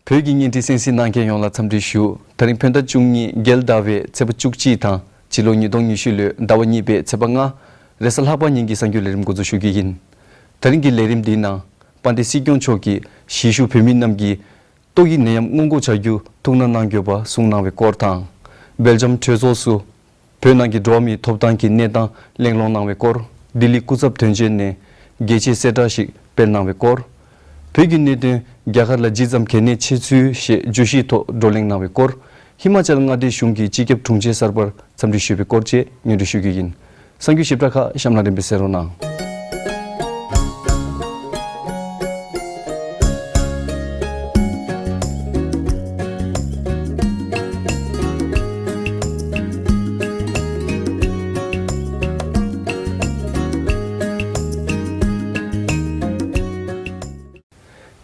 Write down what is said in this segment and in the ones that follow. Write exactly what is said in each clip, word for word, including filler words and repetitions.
བོད་ཀྱི་བརྙན་འཕྲིན་གསན་གཟིགས་གནང་མཁན་ཡོངས་ལ་འཚམས་འདྲི་ཞུ། ད་རིང་བོད་ཟླ་བཅུ་གཉིས་རྒྱལ་ཟླ་བའི་ཚེས་པ་བཅུ་གཅིག་དང་། སྤྱི་ལོ་ཉིས་སྟོང་ཉི་ཤུ་ལོའི་ཟླ་བ་གཉིས་པའི་ཚེས་པ་ལྔ། རེས་གཟའ་ལྷག་པ་ཉིན་གྱི་གསར་འགྱུར་ལས་རིམ་འགོ་འཛུགས་ཞུ་རྒྱུ་ཡིན། ད་རིང་གི་ལས་རིམ་འདིའི་ནང་། དཔལ་ལྡན་སྲིད་སྐྱོང་མཆོག་གིས་གཞིས་བཞུགས་བོད་མི་རྣམས་ཀྱིས་ཏོག་དབྱིབས་ནད་ཡམས་སྔོན་འགོག་བྱ་རྒྱུ་ཐུགས་སྣང་གནང་དགོས་པ་གསུངས་གནང་བའི་སྐོར་དང་། སྦེལ་ཇམ་གྲོས་ཚོགས་སུ་བོད་ནང་གི་འགྲོ་བ་མིའི་ཐོབ་ཐང་གི་གནས་སྟངས་གླེང་སློང་གནང་བའི་སྐོར། ལྡི་ལི་སྐུ་ཚབ་དོན་གཅོད་ནས་རྒྱལ་སྤྱིའི་གསལ་བསྒྲགས་ཤིག་སྤེལ་གནང་བའི་སྐོར། བོད་ཀྱི་གནད་དོན་རྒྱ་གར་ལ་ཇི་ཙམ་གལ་གནད་ཆེ་ཚུལ་ཞེས་བརྗོད་གཞི་ཐོག་བགྲོ་གླེང་གནང་བའི་སྐོར། ཧི་མ་ཅལ་མངའ་སྡེའི་གཞུང་གི་སྤྱི་ཁྱབ་དྲུང་ཆེ་གསར་པར་འཚམས་འདྲི་ཞུས་པའི་སྐོར་བཅས་སྙན་སྒྲོན་ཞུ་རྒྱུ་ཡིན། གསར་འགྱུར་ཞིབ་ཕྲ་ཁག་གཤམ་ལ་རིམ་པས་གསན་རོགས་གནང་།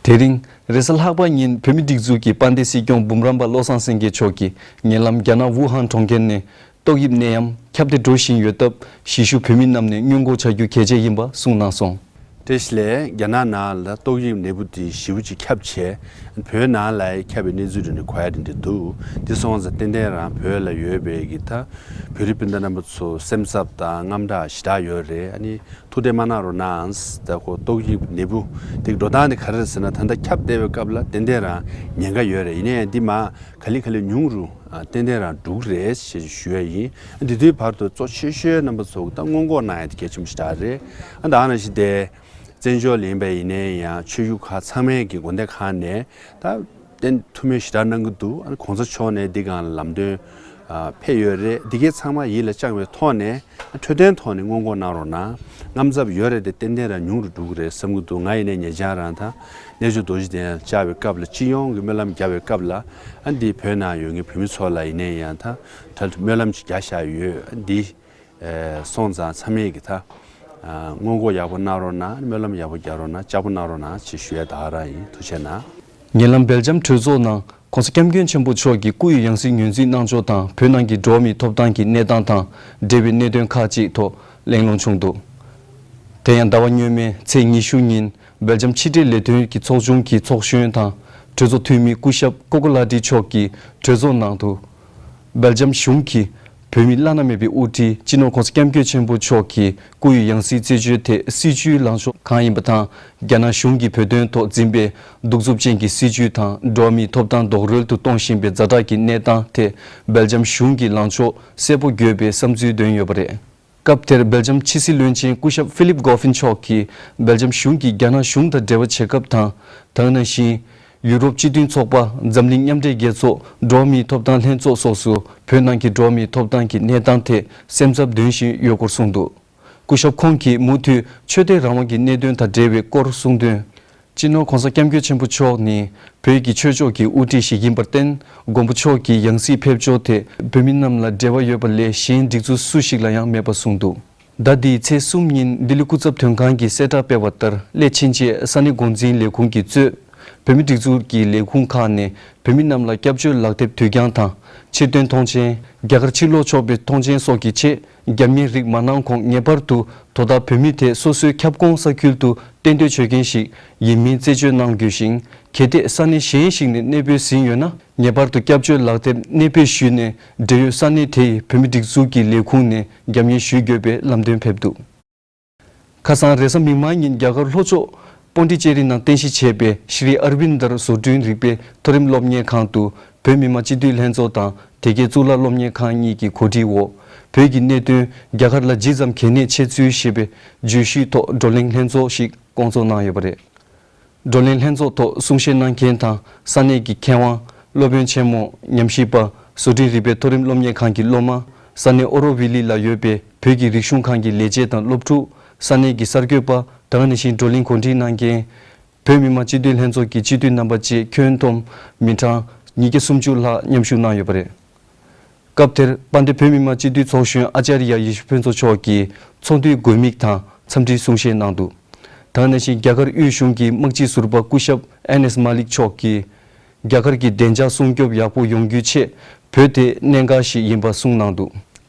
དེ་རིང་། རེས་གཟའ་ལྷག་པ་ཉིན་བོད་མིའི་སྒྲིག་འཛུགས་ཀྱི་དཔལ་ལྡན་སྲིད་སྐྱོང་འབུམ་རམས་པ་བློ་བཟང་སེང་གེ་མཆོག་གིས་ཉེ་ལམ་རྒྱ་ནག་ཝུ་ཧན་གྲོང་ཁྱེར་ནས་ཏོག་དབྱིབས་ནད་ཡམས་ཁྱབ་གདལ་འགྲོ་བཞིན་ཡོད་སྟབས། གཞིས་བཞུགས་བོད་མི་རྣམས་ནས་སྔོན་འགོག་བྱ་རྒྱུ་གལ་ཆེ་ཡིན་པ་གསུངས་གནང་སོང་། བཀྲ་ཤིས་བདེ་ལེགས། རྒྱ་ནག་ནང་ལ་ཏོག་དབྱིབས་ནད་འབུ་དེ་ཞེ་པོ་ཅིག་ཁྱབ་བྱས། བོད་ནང་ལ་ཁྱབ་པའི་གནས་ཚུལ་དེ་འདྲ་གོ་ཡ་དེ་འདྲ་འདུག་དེ་སོང་ཙང་ཏན་ཏན་རང་བོད་ལ་ཡོད་པའི་གི་ད་བོད་རིགས་སྤུན་ཟླ་རྣམ་པ་ཚོ་སེམས་འཚབ་དང་དངངས་སྐྲག་ཞེ་དྲག་ཡོད་རེད། ཨ་ནི་ཐུགས་ཁྲལ་མ་གནང་རོགས་གནང་། ད་ཁོ་ཏོག་དབྱིབས་ནད་འབུ་དེ་འགྲོ་སྟངས་དེ་ག་རེ་རེད་ཟེར་ན། ད་ལྟ་ཁྱབ་བསྡད་པའི་སྐབས་ལ་ཏན་ཏན་རང་ཉེན་ཁ་ཡོད་རེད། ཡིན་ནའི་འདི་མ་ག་ལེ་ག་ལེ་ཉུང་རུ་ཨ་ཏན་ཏན་རང་འགྲོ་གི་རེད་ཞེས་ཞུ་ཡ་ཡིན། འདི་དུས་བར་དུ་གཙོ་ཆེ་ཤོས་རྣམ་པ་ཚོ་ད་སྔོན་འགོག་གནང་ཡ་དེ་གལ་ཆེན་པོ་ཞེ་དྲག་རེད། ཨ་ད་ཨ་ནང་བཞིན་དེ་བཙན་བྱོལ་ལ་ཡིན་པ་ཡིན་ནའི་ཡང་ཆོས་བརྒྱུད་ཁག་ཚང་མས་ཀྱི་དགོན་སྡེ་ཁག་ནས་ད་བསྟན་ཐུགས་སྨོན་ཞེ་དྲག་གནང་གི་འདུག་ཨ་ནི་གོང་ས་མཆོག་ནས་འདི་སྒང་ལ་ལམ་སྟོན་ཨ་ཕེབས་ཡོད་རེད། འདི་གའི་ཚང་མ་ཡིད་ལ་བཅངས་པའི་ཐོག་ནས་འཕྲོད་བསྟེན་ཐོག་ནས་སྔོན་འགོག་གནང་རོགས་གནང་། དངངས་འཚབ་ཡོད་རེད་དེ་ཏན་ཏན་རང་ཉུང་རུ་འགྲོ་གི་རེད་བསམ་གྱི་འདུག་ང་ཡིན་ནའི་ཉེ་ཆར་རང་ད་རྣལ་འབྱོར་རྡོ་རྗེ་གདན་བཅར་བའི་སྐབས་ལ་སྤྱི་ཡོངས་ཀྱི་སྨོན་ལམ་བརྒྱབ་པའི་སྐབས་ལ། ཨ་འདི་བོད་ནང་ཡོད་མཁན་བོད་མི་ཚོ་ལ་ཡིན་ནའི་ཡང་ད་ད་སྨོན་ལམ་ཅིག་བརྒྱབ་བཞག་ཡོད། ཨ་འདི་ཨེ་སོང་ཙང་ཚང་མས་ཀྱི་ད་ཨ་སྔོན་འགོག་ཡག་པོ་གནང་རོགས་གནང་། སྨོན་ལམ་ཡག་པོ་རྒྱག་རོགས་གནང་། ལྕགས་པོ་གནང་རོགས་གནང་ཅེས་ཞུ་ཡ་ད་ག་རང་ཡིན། ཐུགས་རྗེ་གནང་། ཉེ་ལམ་སྦེལ་ཇམ་གྲོས་ཚོགས་ནང་༸གོང་ས་༸སྐྱབས་མགོན་ཆེན་པོ་མཆོག་གིས་སྐུ་ཡི་ཡང་སྲིད་ངོས་འཛིན་གནང་ཕྱོགས་དང་། བོད་ནང་གི་འགྲོ་བ་མིའི་ཐོབ་ཐང་གི་གནས་སྟངས་དང་འབྲེལ་བའི་གནད་དོན་ཁག་ཅིག་ཐོག་གླེང་སློང་བྱུང་འདུག་དེ་ཡང་ཟླ་བ་སྔོན་མའི་ཚེས་ཉི་ཤུ་ཉིན་སྦེལ་ཇམ་ཕྱི་འབྲེལ་ལས་དོན་གྱི་ཚོགས་ཆུང་གི་ཚོགས་གཞོན་དང་གྲོས་ཚོགས་འཐུས་མི་སྐུ་ཞབས་ཀོ་ཀོ་ལ་ཏི་མཆོག་གིས་གྲོས་ཚོགས་ནང་དུ། སྦེལ་ཇམ་གཞུང་གིས་བོད་མི་བླ་ན་མེད་པའི་དབུ་ཁྲིད་སྤྱི་ནོར་༸གོང་ས་༸སྐྱབས་མགོན་ཆེན་པོ་མཆོག་གི་སྐུ་ཡི་ཡང་སྲིད་རྩད་གཅོད་ཐད་སྲིད་བྱུས་ལངས་ཕྱོགས་གང་ཡིན་པ་དང་། རྒྱ་ནག་གཞུང་གིས་བོད་དོན་ཐོག་འཛིན་པའི་གདུག་རྩུབ་ཅན་གྱི་སྲིད་བྱུས་དང་། འགྲོ་བ་མིའི་ཐོབ་ཐང་རྡོག་རོལ་དུ་གཏོང་བཞིན་པའི་ཛ་དྲག་གི་གནས་སྟངས་ཐད་སྦེལ་ཇམ་གཞུང་གིས་ལངས་ཕྱོགས་གསལ་པོ་དགོས་པའི་བསམ་ཚུལ་འདོན་ཡོད་པ་རེད། སྐབས་དེར་སྦེལ་ཇམ་ཕྱི་སྲིད་བློན་ཆེན་སྐུ་ཞབས་ཧྥི་ལིབ་གོ་ཧྥིན་མཆོག་གིས་སྦེལ་ཇམ་གཞུང་གིས་རྒྱ་ནག་གཞུང་དང་འབྲེལ་བ་བྱེད་སྐབས་དང་། དེ་ནང་བཞིན་ཡུ་རོབ་སྤྱི་མཐུན་ཚོགས་པ། འཛམ་གླིང་མཉམ་འབྲེལ་རྒྱལ་ཚོགས། འགྲོ་བ་མིའི་ཐོབ་ཐང་ལྷན་ཚོགས་སོགས་སུ་བོད་ནང་གི་འགྲོ་བ་མིའི་ཐོབ་ཐང་གི་གནས་སྟངས་ཐད་སེམས་འཚབ་འདོན་བཞིན་ཡོད་སྐོར་གསུངས་འདུག་སྐུ་ཞབས་ཁོང་གིས་མུ་མཐུད་ཆོས་དད་རང་དབང་གི་གནད་དོན་དང་འབྲེལ་བའི་སྐོར་གསུངས་དོན། སྤྱི་ནོར་༸གོང་ས་༸སྐྱབས་མགོན་ཆེན་པོ་མཆོག་ནི་བོད་ཀྱི་ཆོས་ཕྱོགས་ཀྱི་དབུ་ཁྲིད་ཞིག་ཡིན་པར་བརྟེན། མགོན་པོ་མཆོག་གི་ཡང་སྲིད་ཕེབས་ཕྱོགས་དེ་བོད་མི་རྣམས་ལ་འབྲེལ་བ་ཡོད་པ་ལས་གཞན་སྒྲིག་འཛུགས་སུ་ཞིག་ལ་ཡང་མེད་པ་གསུངས་འདུག་ཟླ་འདིའི་ཚེས་གསུམ་ཉིན་ལྡི་ལི་སྐུ་ཚབ་དོན་ཁང་གིས་གསལ་བསྒྲགས་སྤེལ་བ་ལྟར། སླད་ཕྱིན་ཆད་ས་གནས་འགོ་འཛིན་ལས་ཁུངས་ཀྱིས་གཙོས་བོད་མིའི་སྒྲིག་འཛུགས་ཀྱི་ལས་ཁུངས་ཁག་ནས་བོད་མི་རྣམས་ལ་སྐྱབས་བཅོལ་ལག་དེབ་དུས་འགྱངས་དང་། ཕྱིར་འདོན་ཐོངས་མཆན། རྒྱ་གར་ཕྱིར་ལོག་ཆོག་པའི་ཐོངས་མཆན་སོགས་ཀྱི་ཆེད་རྒྱབ་གཉེར་རིགས་མ་གནང་གོང་ངེས་པར་དུ་དོ་བདག་བོད་མི་དེ་སོ་སོའི་ཁྱབ་ཁོངས་ས་ཁུལ་དུ་གཏན་སྡོད་བྱེད་མཁན་ཞིག་ཡིན་མིན་རྩད་གཅོད་གནང་དགོས་ཤིང་། གལ་ཏེ་ས་གནས་གཞན་ཞིག་ནས་གནས་སྤོས་ཟིན་ཡོད་ན། ངེས་པར་དུ་སྐྱབས་བཅོལ་ལག་དེབ་གནས་སྤོས་ཞུས་ནས། འབྲེལ་ཡོད་ས་གནས་དེ་ཡི་བོད་མིའི་སྒྲིག་འཛུགས་ཀྱི་ལས་ཁུངས་ནས་རྒྱབ་གཉེར་ཞུ་དགོས་པའི་ལམ་སྟོན་ཕེབས་འདུག་ཁ་སང་རེས་གཟའ་མིག་དམར་ཉིན་རྒྱ་གར་ལྷོ་ཕྱོགས་པོན་ཏི་ཅེ་རི་ནང་རྟེན་གཞི་བྱས་པའི་ཤྲི་ཨར་བིན་དར་བཟོ་སྐྲུན་རིག་པའི་མཐོ་རིམ་སློབ་གཉེར་ཁང་དུ་བོད་མི་མང་སྤྱི་འཐུས་ལྷན་ཚོགས་དང་དེ་གའི་གཙུག་ལག་སློབ་གཉེར་ཁང་གཉིས་ཀྱི་གོ་སྒྲིག་འོག་བོད་ཀྱི་གནད་དོན་རྒྱ་གར་ལ་ཇི་ཙམ་གལ་གནད་ཆེ་ཚུལ་ཞེས་པའི་བརྗོད་གཞིའི་ཐོག་བགྲོ་གླེང་ལྷན་ཚོགས་ཤིག་སྐོང་ཚོགས་གནང་ཡོད་པ་རེད། བགྲོ་གླེང་ལྷན་ཚོགས་ཐོག་གསུང་བཤད་གནང་མཁན་དང་ས་གནས་ཀྱི་མཁས་དབང་། སློབ་དཔོན་ཆེན་མོ། ཉམས་ཞིབ་པ། བཟོ་སྐྲུན་རིག་པའི་མཐོ་རིམ་སློབ་གཉེར་ཁང་གི་སློབ་མ། ས་གནས་ཨོ་རོ་ཝི་ལི་ལ་ཡོད་པའི་བོད་ཀྱི་རིག་གཞུང་ཁང་གི་ལས་བྱེད་དང་སློབ་ཕྲུག་ས་གནས་ཀྱི་གསར་འགོད་པ། དེ་ནང་བཞིན་བགྲོ་གླེང་གོ་སྒྲིག་གནང་མཁན། བོད་མི་མང་སྤྱི་འཐུས་ལྷན་ཚོགས་ཀྱི་སྤྱི་འཐུས་རྣམ་པ་བཅས་ཁྱོན་བསྡོམས་མི་གྲངས་ཉིས་བརྒྱ་སུམ་ཅུ་ལྷག་མཉམ་ཞུགས་གནང་ཡོད་པ་རེད། སྐབས་དེར་དཔལ་ལྡན་བོད་མི་མང་སྤྱི་འཐུས་ཚོགས་གཞོན་ཨ་ཅཱརྱ་ཡེ་ཤེས་ཕུན་ཚོགས་མཆོག་གིས་ཚོགས་འདུའི་དགོས་དམིགས་དང་འཚམས་འདྲིའི་གསུང་བཤད་གནང་འདུག་དེ་ནང་བཞིན་རྒྱ་གར་དབུས་གཞུང་གི་དམག་སྤྱི་ཟུར་པ་སྐུ་ཞབས་ཨེ་ནེས་མ་ལིག་མཆོག་གིས། རྒྱ་གར་གྱི་བདེ་འཇགས་སྲུང་སྐྱོབ་ཡག་པོ་ཡོང་རྒྱུའི་ཆེད་བོད་དེ་གནད་འགག་ཞིག་ཡིན་པ་གསུངས་གནང་འདུག་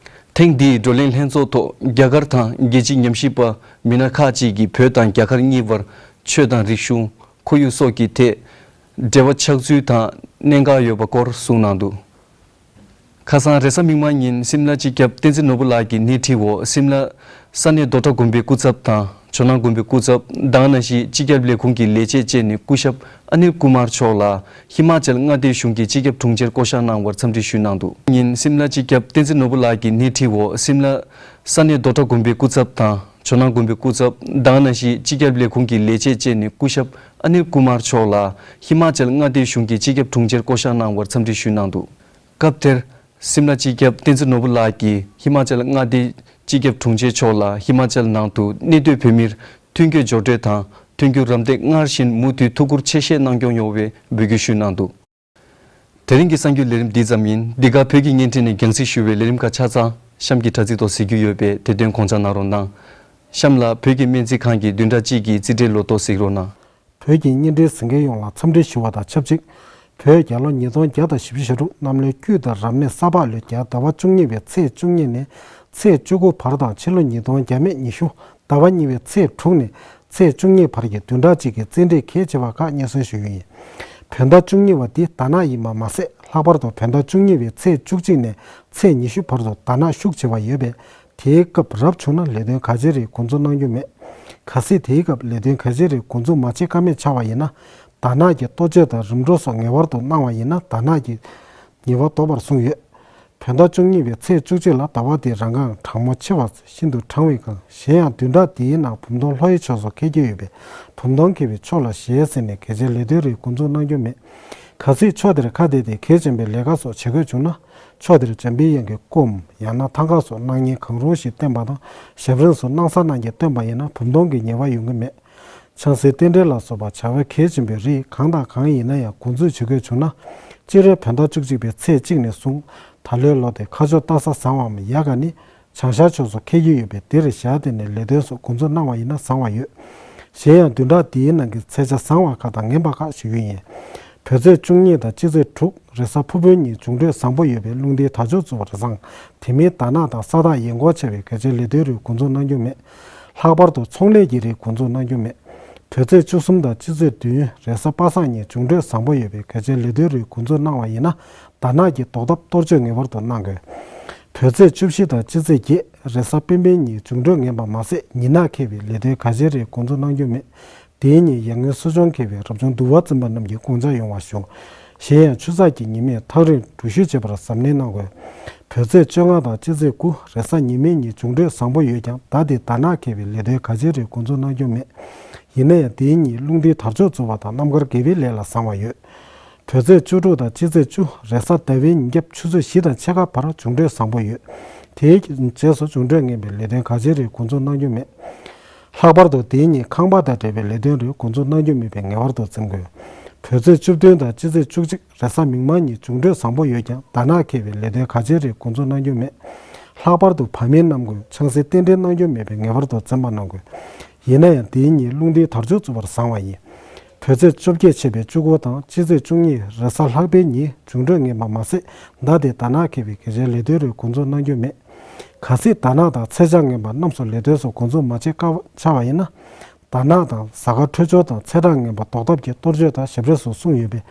ཐེངས་འདིའི་བགྲོ་གླེང་ལྷན་ཚོགས་ཐོག་རྒྱ་གར་དང་རྒྱལ་སྤྱིའི་ཉམས་ཞིབ་པ་མི་སྣ་ཁག་ཅིག་གིས་བོད་དང་རྒྱ་གར་གཉིས་བར་ཆོས་དང་རིག་གཞུང་། ཁོར་ཡུག་སོགས་ཀྱི་ཐད་ འབྲེལ་བ་ཆགས་ཚུལ་དང་གནད་འགག་ཡོད་པ་སྐོར་གསུངས་གནང་འདུག་ཁ་སང་རེས་གཟའ་མིག་དམར་ཉིན་སིམ་ལ་སྤྱི་ཁྱབ་བསྟན་འཛིན་ནོར་བུ་ལགས་ཀྱི་སྣེ་ཁྲིད་འོག་སིམ་ལ་ས་གནས་རྡོ་བྲག་དགོན་པའི་སྐུ་ཚབ་དང་ཇོ་ནང་དགོན་པའི་སྐུ་ཚབ་དང་ནང་བཞིན་སྤྱི་ཁྱབ་ལས་ཁུངས་ཀྱི་ལས་བྱེད་བཅས་ནས་སྐུ་ཞབས་ཨ་ནིལ་ཀུ་མར་མཆོག་ལ་ཧི་མ་ཅལ་མངའ་སྡེའི་གཞུང་གི་སྤྱི་ཁྱབ་དྲུང་ཆེར་བསྐོ་གཞག་གནང་བར་འཚམས་འདྲི་ཞུས་གནང་འདུག་ཉིན་སིམ་ལ་སྤྱི་ཁྱབ་བསྟན་འཛིན་ནོར་བུ་ལགས་ཀྱི་སྣེ་ཁྲིད་འོག་སིམ་ལ་ས་གནས་རྡོ་བྲག་དགོན་པའི་སྐུ་ཚབ་དང་ཇོ་ནང་དགོན་པའི་སྐུ་ཚབ་དང་ནང་བཞིན་སྤྱི་ཁྱབ་ལས་ཁུངས་ཀྱི་ལས་བྱེད་བཅས་ནས་སྐུ་ཞབས་ཨ་ནིལ་ཀུ་མར་མཆོག་ལ་ཧི་མ་ཅལ་མངའ་སྡེའི་གཞུང་གི་སྤྱི་ཁྱབ་དྲུང་ཆེར་བསྐོ་གཞག་གནང་བར་འཚམས་འདྲི་ཞུས་གནང་འདུག་སྐབས་དེར། སིམ་ལ་སྤྱི་ཁྱབ་བསྟན་འཛིན་ནོར་བུ་ལགས་ཀྱིས་ཧི་མ་ཅལ་མངའ་སྡེའི་སྤྱི་ཁྱབ་དྲུང་ཆེ་མཆོག་ལ་ཧི་མ་ཅལ་ནང་དུ་གནས་སྡོད་བོད་མིར་མཐུན་འགྱུར་སྦྱོར་སྤྲོད་དང་མཐུན་འགྱུར་རམ་འདེགས་སྔར་བཞིན་མུ་མཐུད་ཐུགས་ཁུར་ཆེ་བཞེས་གནང་སྐྱོང་ཡོང་བའི་འབོད་སྐུལ་ཞུས་གནང་འདུག་དེ་རིང་གི་གསར་འགྱུར་ལས་རིམ་འདི་ཙམ་ཡིན། འདི་ག་བོད་ཀྱི་བརྙན་འཕྲིན་ནས་རྒྱང་སྲིང་ཞུ་བའི་ལས་རིམ་ཁག་ཆ་ཚང་གཤམ་གྱི་དྲ་ཚིགས་ཐོག་གཟིགས་རྒྱུ་ཡོད་པས་དེ་དོན་དགོངས་འཇགས་གནང་རོགས་གནང་། གཤམ་ལ་བོད་ཀྱི་སྨན་རྩིས་ཁང་གི་བདུན་ཕྲག་གཅིག་གི་རྩིས་ཁྲའི་ལོ་ཐོ་གཟིགས་རོགས་གནང་། བོད་ཀྱི་བརྙན་འཕྲིན་གཟིགས་མཁན་ཡོངས་ལ་འཚམས་འདྲི་ཞུ་བ་དང་ཆབས་ཅིག་བོད་རྒྱལ་ལོ་ཉིས་སྟོང་བརྒྱ་དང་བཞི་བཅུ་ཞེ་དྲུག་གནམ་ལོའི་དཀྱུས་ལྟར་རབ་གནས་ས་ཕག་ལོའི་རྒྱལ་ཟླ་བ་བཅུ་གཉིས་པའི་ཚེས་བཅུ་གཉིས་ནས་ཚེས་བཅུ་དགུ་བར་དང་ཕྱི་ལོ་ཉིས་སྟོང་བརྒྱ་མེད་ཉི་ཤུ་ཟླ་བ་གཉིས་པའི་ཚེས་དྲུག་ནས་ཚེས་བཅུ་གཉིས་བར་གྱི་བདུན་ཕྲག་གཅིག་གི་རྩིས་འབྲས་གལ་ཆེ་བ་ཁག་སྙན་སེང་ཞུ་རྒྱུ་ཡིན། བོད་ཟླ་བཅུ་གཉིས་པ་འདི་ཟླ་ནག་ཡིན་པ་མ་ཟད། ལྷག་པར་དུ་བོད་ཟླ་བཅུ་གཉིས་པའི་ཚེས་བཅུ་གཅིག་ནས་ཚེས་ཉི་ཤུ་བར་དུ་ཟླ་ནག་ཤུགས་ཆེ་བ་ཡོད་པས། དེའི་སྐབས་རབ་བྱུང་ན་ལས་དོན་ག་ཅི་རེད་འགོ་འཛུགས་གནང་རྒྱུ་མེད། གལ་སྲིད་དེའི་སྐབས་ལས་དོན་ག་ཅི་རེད་འགོ་འཛུགས་མ་བྱེད་ཀ་མེད་ཆགས་པ་ཡིན་ན། ཟླ་ནག་གི་གཏོ་བཅོས་དང་རིམ་གྲོ་སོགས་ངེས་པར་དུ་གནང་བ་ཡིན་ན་ཟླ་ནག་གི་ཉེས་པ་ལྡོག་པར་གསུངས་ཡོད། བོད་ཟླ་བཅུ་གཉིས་པའི་ཚེས་བཅུ་གཅིག་ལ་ཟླ་བ་འདིའི་རང་གང་གྲང་མོ་ཆེ་བ་ཤིན་ཏུ་གྲང་བའི་སྒང་། གཞན་ཡང་བདུན་ཕྲག་འདིའི་ནང་བུམ་སྟོང་ལྷོ་ཡི་ཕྱོགས་སུ་འཁེལ་གྱི་ཡོད་པས། བུམ་སྟོང་འཁེལ་བའི་ཕྱོགས་ལ་ཞེས་ཟེར་ནས་གལ་ཆེའི་ལས་དོན་རིགས་འགོ་འཛུགས་གནང་རྒྱུ་མེད། གལ་སྲིད་ཕྱོགས་དེར་ཁ་གཏད་དེ་གལ་ཆེན་པོའི་ལས་ཀ་སོགས་བྱེད་དགོས་བྱུང་ན། ཕྱོགས་དེར་འཇམ་པའི་དབྱངས་ཀྱི་སྒོམ། ཡང་ན་ཐང་ག་སོགས་གནང་ཉིན་གང་རུང་ཞིག་བསྟན་པ་དང་། ཞབས་རིམ་སོགས་གནང་ས་གནང་གྱིན་བསྟན་པ་ཡིན་ན་བུམ་སྟོང་གི་ཉེས་པ་ཡོང་གི་མེད། ཆང་སའི་རྟེན་འབྲེལ་ལ་སོགས་པ་བྱ་བའི་གལ་ཆེན་པོའི་རིགས་གང་དང་གང་ཡིན་ན་ཡང་འགོ་འཛུགས་བྱེད་དགོས་བྱུང་ན། སྤྱི་རོལ་བོད་ཟླ་བཅུ་གཅིག་པའི་ཚེས་གཅིག་ནས་བཟུང་ད་ལོའི་ལོ་དེ་ཁ་ཕྱོགས་སྟག་ཚང་བའམ་ཡ་ག་ནི་བྱང་ཤར་ཕྱོགས་སུ་འཁེལ་གྱི་ཡོད་པས། འདིར་བཞག་སྟེ་ནས་ལས་དོན་སོགས་འགོ་འཛུགས་གནང་བ་ཡིན་ན་བཟང་བ་ཡོད། གཞན་ཡང་བདུན་ཕྲག་འདིའི་ནང་གི་ཚེས་ཆ་བཟང་བ་ཁག་དང་ངན་པ་ཁག་ཞུ་རྒྱུ་ཡིན། བོད་ཚེས་བཅུ་གཉིས་དང་སྤྱི་ཚེས་དྲུག་རེས་གཟའ་ཕུར་བུའི་ཉིན་འབྱུང་འཕྲོད་བཟང་པོ་ཡོད་པས་རླུང་རྟའི་དར་ལྕོག་འཛུགས་པར་བཟང་། དེ་མིན་ཟླ་ནག་དང་ས་བདག་ཡན་འགོག་བྱ་བའི་གལ་ཆེའི་ལས་དོན་རིགས་འགོ་འཛུགས་གནང་རྒྱུ་མེད། ལྷག་པར་དུ་ཚོང་ལས་ཀྱི་རིགས་འགོ་འཛུགས་གནང་རྒྱུ་མེད། བོད་ཚེས་བཅུ་གསུམ་དང་སྤྱི་ཚེས་བདུན་རེས་གཟའ་པ་སངས་ཉིན་འབྱུང་འཕྲོད་བཟང་པོ་ཡོད་པས་གལ་ཆེའི་ལས་དོན་རིགས་འགོ་འཛུགས་གནང་བ་ཡིན་ན། ཟླ་ནག་གི་ལྡོག་ཐབས་གཏོར་བཅོས་ངེས་པར་དུ་གནང་དགོས། བོད་ཚེས་བཅུ་བཞི་དང་སྤྱི་ཚེས་བརྒྱད་རེས་གཟའ་སྤེན་པའི་ཉིན་འབྱུང་འཕྲོད་ངན་པ་མ་ཟད་ཉི་ནག་འཁེལ་བའི་ལས་དོན་ག་ཅི་རིགས་འགོ་འཛུགས་གནང་རྒྱུ་མེད། དེའི་ཉིན་ཡར་ངོའི་གསོ་སྦྱོང་འཁེལ་བས་རབ་བྱུང་འདུལ་བ་འཛིན་པ་རྣམས་ཀྱིས་དགོངས་འཇགས་ཡོང་བ་ཞུ། གཞན་ཡང་ཆུ་ཚགས་ཀྱི་ཉི་མས་ཐག་རིང་འགྲུལ་བཞུད་བྱེད་པར་གཟབ་ནན་གནང་དགོས། བོད་ཚེས་བཅོ་ལྔ་དང་སྤྱི་ཚེས་དགུ་རེས་གཟའ་ཉི་མའི་ཉིན་འབྱུང་འཕྲོད་བཟང་པོ་ཡོད་ཀྱང་ཟླ་འདིའི་ཟླ་ནག་འཁེལ་བའི་ལས་དོན་ག་ཅི་རིགས་འགོ་འཛུགས་གནང་རྒྱུ་མེད། ཡིན་ན་ཡང་དེའི་ཉིན་རླུང་རྟའི་དར་ལྕོག་འཛུགས་པ་དང་རྣམ་དཀར་དགེ་བའི་ལས་ལ་བཟང་བ་ཡོད། བོད་ཚེས་བཅུ་དྲུག་དང་སྤྱི་ཚེས་བཅུ་རེས་གཟའ་ཟླ་བའི་ཉིན་རྒྱབ་ཆུ་ཚོད་བཞི་དང་ཕྱེད་ཀ་བར་འབྱུང་འཕྲོད་བཟང་པོ་ཡོད། དེའི་རྗེས་སུ་འབྱུང་འཕྲོད་ངན་པའི་ལས་དོན་ག་ཅི་རིགས་འགོ་འཛུགས་གནང་རྒྱུ་མེད། ལྷག་པར་དུ་དེའི་ཉིན་ཁང་པ་དང་འབྲེལ་བའི་ལས་དོན་རིགས་འགོ་འཛུགས་གནང་རྒྱུ་མེད་པའི་ངེས་པར་དུ་འཛེམ་དགོས། བོད་ཚེས་བཅུ་བདུན་དང་སྤྱི་ཚེས་བཅུ་གཅིག་རེས་གཟའ་མིག་དམར་ཉིན་འབྱུང་འཕྲོད་བཟང་པོ་ཡོད་ཀྱང་ཟླ་ནག་འཁེལ་བའི་ལས་དོན་ག་ཅི་རིགས་འགོ་འཛུགས་གནང་རྒྱུ་མེད། ལྷག་པར་དུ་བ་མིན་རྣམས་ཀུན་ཆང་སའི་རྟེན་འབྲེལ་གནང་རྒྱུ་མེད་པའི་ངེས་པར་དུ་འཛེམ་པ་གནང་དགོས། ཡིན་ན་ཡང་དེའི་ཉིན་རླུང་རྟའི་དར་ལྕོག་འཛུགས་པར་བཟང་བ་ཡིན། བོད་ཚེས་བཅོ་བརྒྱད་ཆད་པའི་བཅུ་དགུ་དང་སྤྱི་ཚེས་བཅུ་གཉིས་རེས་གཟའ་ལྷག་པའི་ཉིན་འབྱུང་འཕྲོད་ངན་པ་མ་ཟད་ཟླ་དེ་ཟླ་ནག་འཁེལ་བའི་གལ་ཆེའི་ལས་དོན་རིགས་འགོ་འཛུགས་གནང་རྒྱུ་མེད། གལ་སྲིད་ཟླ་ནག་དང་ཚེས་ཆ་ངན་པ་རྣམས་སུ་ལས་དོན་སོགས་འགོ་འཛུགས་མ་བྱེད་ཀ་ཆགས་པ་ཡིན་ན། ཟླ་ནག་དང་གཟའ་སྐར་འཕྲོད་སྦྱོར་དང་ཚེས་གྲངས་ངན་པ་ལྡོག་ཐབས་ཀྱི་གཏོར་བཅོས་དང་ཞབས་རེས་སོགས་གསུངས་ཡོད་པས།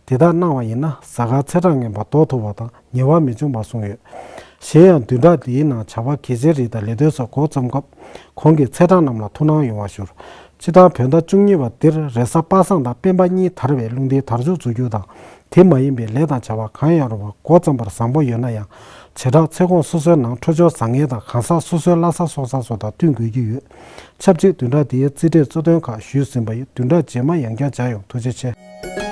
དེ་དག་གནང་བ་ཡིན་ན་གཟའ་སྐར་ཚེས་གྲངས་ངན་པ་ལྡོག་ཐུབ་པ་དང་ཉེས་པ་མི་འབྱུང་བ་གསུངས་ཡོད། གཞན་ཡང་བདུན་ཕྲག་འདིའི་ནང་བྱ་བ་གལ་ཆེན་རིགས་དང་ལས་དོན་སོགས་འགོ་རྩོམ་སྐབས་གོང་གི་ཚེས་གྲངས་རྣམས་ལ་ཐུགས་སྣང་ཡོང་བ་ཞུ། སྤྱིར་བཏང་བོད་ཟླ་བཅུ་གཉིས་པ་འདིར་རེས་གཟའ་པ་སངས་དང་སྤེན་པ་གཉིས་དར་བས་རླུང་རྟའི་དར་ལྕོག་འཛུགས་རྒྱུ་དང་། དེ་མ་ཡིན་པའི་ལས་དང་བྱ་བ་གང་ཡང་རུང་བ་འགོ་བརྩམ་པར་བཟང་པོ་ཡོད་ན་ཡང་། བྱེ་བྲག་ཚེས་གོང་སོ་སོའི་ནང་འཕྲོད་སྦྱོར་བཟང་ངན་དང་གང་ཟག་སོ་སོའི་བླ་གཟའ་སྲོག་གཟའ་སོགས་དང་བསྟུན་དགོས་ཀྱི་ཡོད། ཆབས་ཅིག་བདུན་ཕྲག་འདིའི་རྩིས་འབྲས་གཙོ་དོན་ཁག་ཞུས་ཟིན་པ་ཡིན། བདུན་ཕྲག་རྗེས་མ་ཡང་བསྐྱར་མཇལ་ཡོང་། ཐུགས་རྗེ་ཆེ།